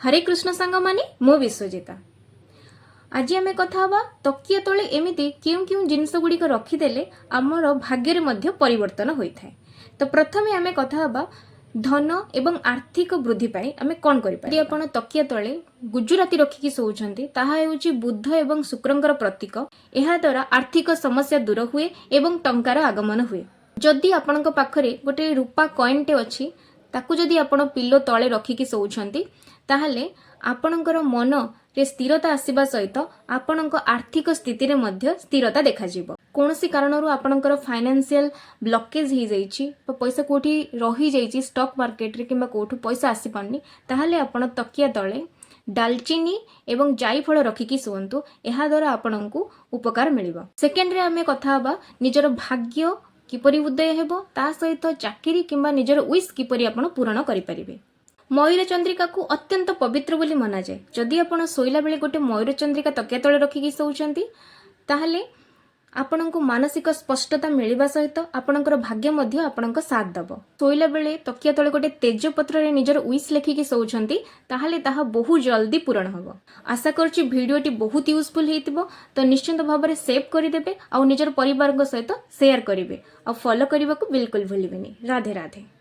ହରେ କୃଷ୍ଣ ସାଙ୍ଗମାନେ, ମୁଁ ବିଶ୍ୱଜିତା। ଆଜି ଆମେ କଥା ହେବା ତକିଆ ତଳେ ଏମିତି କେଉଁ କେଉଁ ଜିନିଷ ଗୁଡ଼ିକ ରଖିଦେଲେ ଆମର ଭାଗ୍ୟରେ ମଧ୍ୟ ପରିବର୍ତ୍ତନ ହୋଇଥାଏ। ତ ପ୍ରଥମେ ଆମେ କଥା ହେବା ଧନ ଏବଂ ଆର୍ଥିକ ବୃଦ୍ଧି ପାଇଁ ଆମେ କ'ଣ କରିପାରିବା। ଯଦି ଆପଣ ତକିଆ ତଳେ ଗୁଜୁରାତି ରଖିକି ଶୋଉଛନ୍ତି, ତାହା ହେଉଛି ବୁଧ ଏବଂ ଶୁକ୍ରଙ୍କର ପ୍ରତୀକ। ଏହାଦ୍ୱାରା ଆର୍ଥିକ ସମସ୍ୟା ଦୂର ହୁଏ ଏବଂ ଟଙ୍କାର ଆଗମନ ହୁଏ। ଯଦି ଆପଣଙ୍କ ପାଖରେ ଗୋଟେ ରୂପା କଏନ୍ଟେ ଅଛି, ତାକୁ ଯଦି ଆପଣ ପିଲୋ ତଳେ ରଖିକି ଶୋଉଛନ୍ତି, ତାହେଲେ ଆପଣଙ୍କର ମନରେ ସ୍ଥିରତା ଆସିବା ସହିତ ଆପଣଙ୍କ ଆର୍ଥିକ ସ୍ଥିତିରେ ମଧ୍ୟ ସ୍ଥିରତା ଦେଖାଯିବ। କୌଣସି କାରଣରୁ ଆପଣଙ୍କର ଫାଇନାନ୍ସିଆଲ ବ୍ଲକେଜ୍ ହେଇଯାଇଛି ବା ପଇସା କେଉଁଠି ରହିଯାଇଛି ଷ୍ଟକ୍ ମାର୍କେଟରେ କିମ୍ବା କେଉଁଠୁ ପଇସା ଆସିପାରୁନି, ତାହେଲେ ଆପଣ ତକିଆ ତଳେ ଡାଲଚିନି ଏବଂ ଜାଇଫଳ ରଖିକି ଶୁଅନ୍ତୁ। ଏହାଦ୍ୱାରା ଆପଣଙ୍କୁ ଉପକାର ମିଳିବ। ସେକେଣ୍ଡରେ ଆମେ କଥା ହେବା ନିଜର ଭାଗ୍ୟ କିପରି ଉଦୟ ହେବ, ତା ସହିତ ଚାକିରି କିମ୍ବା ନିଜର ୱିଶ୍ କିପରି ଆପଣ ପୂରଣ କରିପାରିବେ। ମୟୂର ଚନ୍ଦ୍ରିକାକୁ ଅତ୍ୟନ୍ତ ପବିତ୍ର ବୋଲି ମନାଯାଏ। ଯଦି ଆପଣ ଶୋଇଲା ବେଳେ ଗୋଟେ ମୟୂର ଚନ୍ଦ୍ରିକା ତକିଆ ତଳେ ରଖିକି ଶୋଉଛନ୍ତି, ତାହେଲେ ଆପଣଙ୍କୁ ମାନସିକ ସ୍ପଷ୍ଟତା ମିଳିବା ସହିତ ଆପଣଙ୍କର ଭାଗ୍ୟ ମଧ୍ୟ ଆପଣଙ୍କ ସାଥ ଦେବ। ଶୋଇଲା ବେଳେ ତକିଆ ତଳେ ଗୋଟେ ତେଜପତ୍ରରେ ନିଜର ୱିଶ୍ ଲେଖିକି ଶୋଉଛନ୍ତି, ତାହେଲେ ତାହା ବହୁତ ଜଲ୍ଦି ପୂରଣ ହେବ। ଆଶା କରୁଛି ଭିଡ଼ିଓଟି ବହୁତ ୟୁଜଫୁଲ୍ ହେଇଥିବ। ତ ନିଶ୍ଚିନ୍ତ ଭାବରେ ସେଭ୍ କରିଦେବେ ଆଉ ନିଜର ପରିବାରଙ୍କ ସହିତ ସେୟାର କରିବେ ଆଉ ଫଲୋ କରିବାକୁ ବିଲକୁଲ ଭୁଲିବେନି। ରାଧେ ରାଧେ।